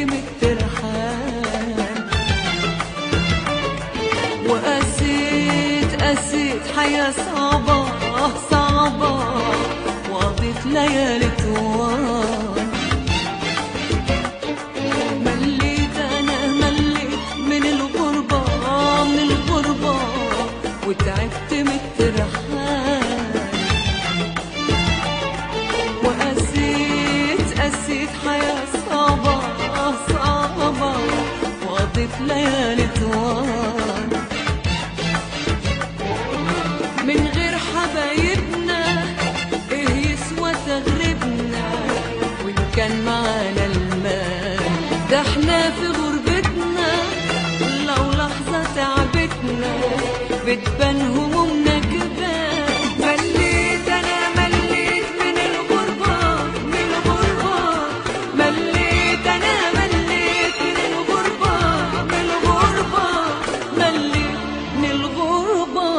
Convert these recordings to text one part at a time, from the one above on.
من الترحال، وقسيت قسيت حياة صعبة صعبة، وقضيت ليالي طوال. مليت أنا مليت من الغربة من الغربة، وتعبت من الترحال، وقسيت قسيت حياة صعبة صعبة، وقضيت ليالي طوال. من غير حبايبنا ايه يسوى تغربنا، وان كان معانا المال ده احنا في غربتنا، لو لحظة تعبتنا بتبان همومنا جبال. مليت انا مليت من الغربة من الغربة، مليت انا مليت من الغربة من الغربة، مليت من الغربة.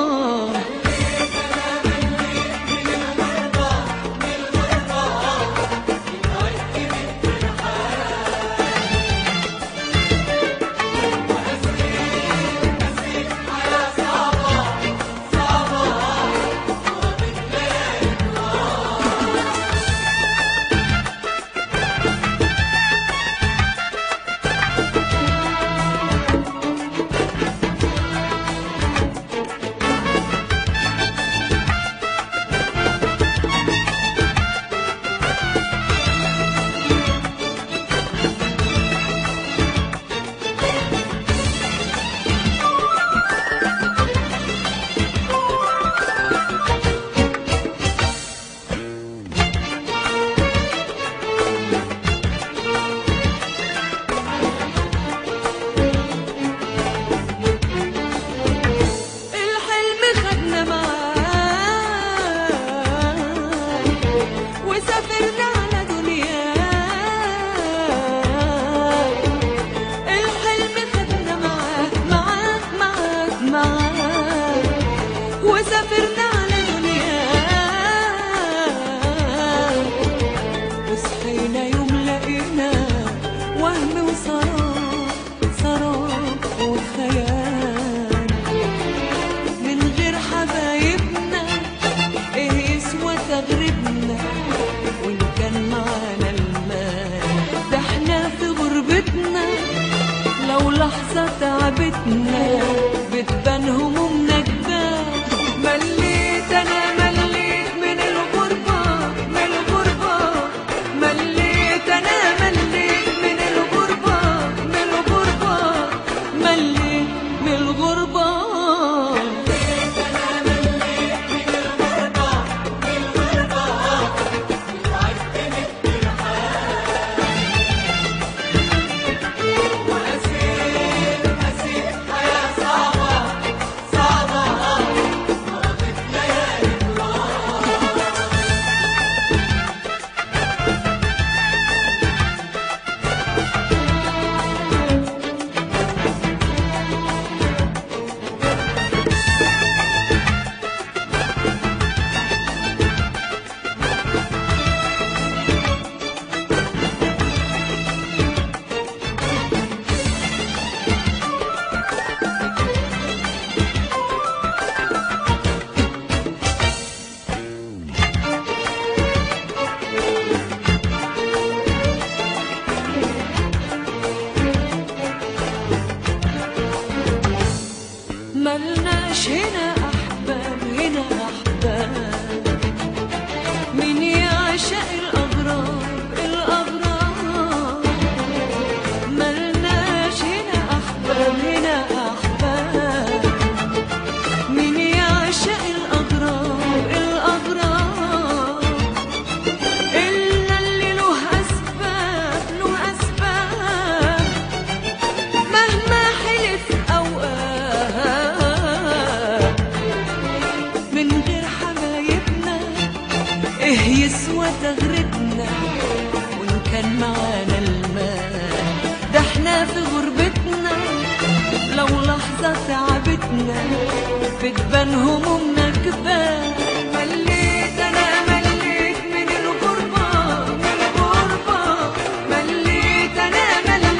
وسافرنا على دنيا، الحلم خدنا معاه معاه معاه معاه، وسافرنا على دنيا، وصحينا يوم لقينا وهم وسراب سراب وخيال. من غير حبايبنا ايه يسوى تغربنا، وإن كان معانا المال ده احنا في غربتنا، لو لحظة تعبتنا بتبان همومنا جبال. مليت أنا مليت من الغربة من الغربة، مليت أنا مليت من الغربة من الغربة، مليت من الغربة. ملناش هنا أحباب هنا أحباب، مين يعشق الأغراب الأغراب، ملناش هنا أحباب هنا أحباب، مين يعشق الأغراب الأغراب، إلا اللي له أسباب له أسباب، مهما حلف أو قال. من غير حبايبنا ايه يسوى تغربنا، وان كان معانا المال ده احنا في غربتنا، لو لحظة تعبتنا بتبان همومنا جبال. مليت انا مليت من الغربة من الغربة، مليت انا مليت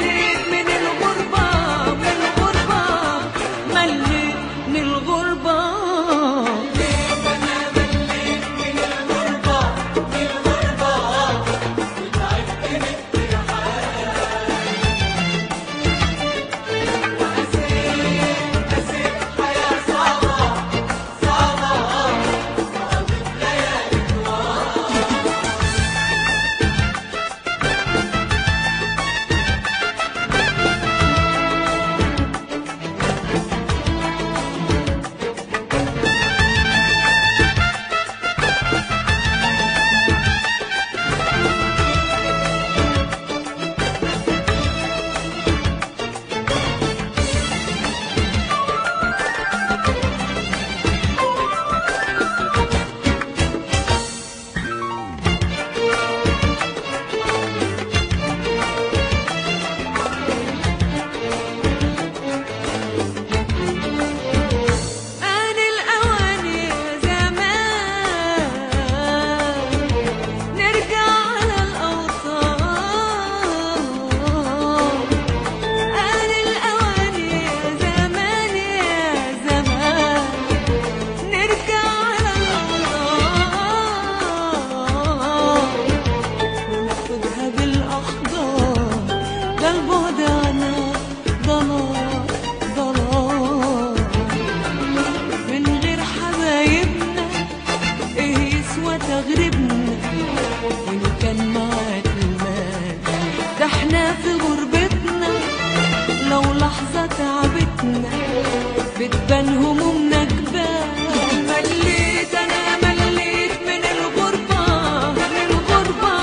ضنا ضنا ضلال. من غير حبايبنا ايه يسوى تغربنا، وإن كان معانا المال ده احنا في غربتنا لو لحظة تعبتنا بتبان همومنا جبال. مليت أنا مليت من الغربة، من الغربة،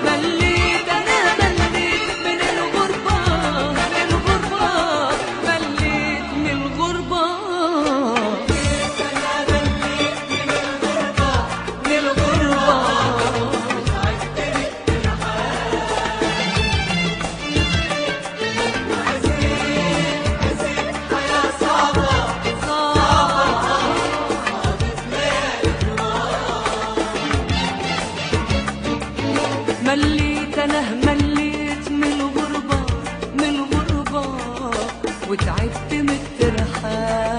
مليت أنا مليت من الغربة، من الغربة، مليت من الغربة، مليت أنا مليت من الغربة، من الغربة. مليت أنا مليت من الغربة، من الغربة، وتعبت من الترحال.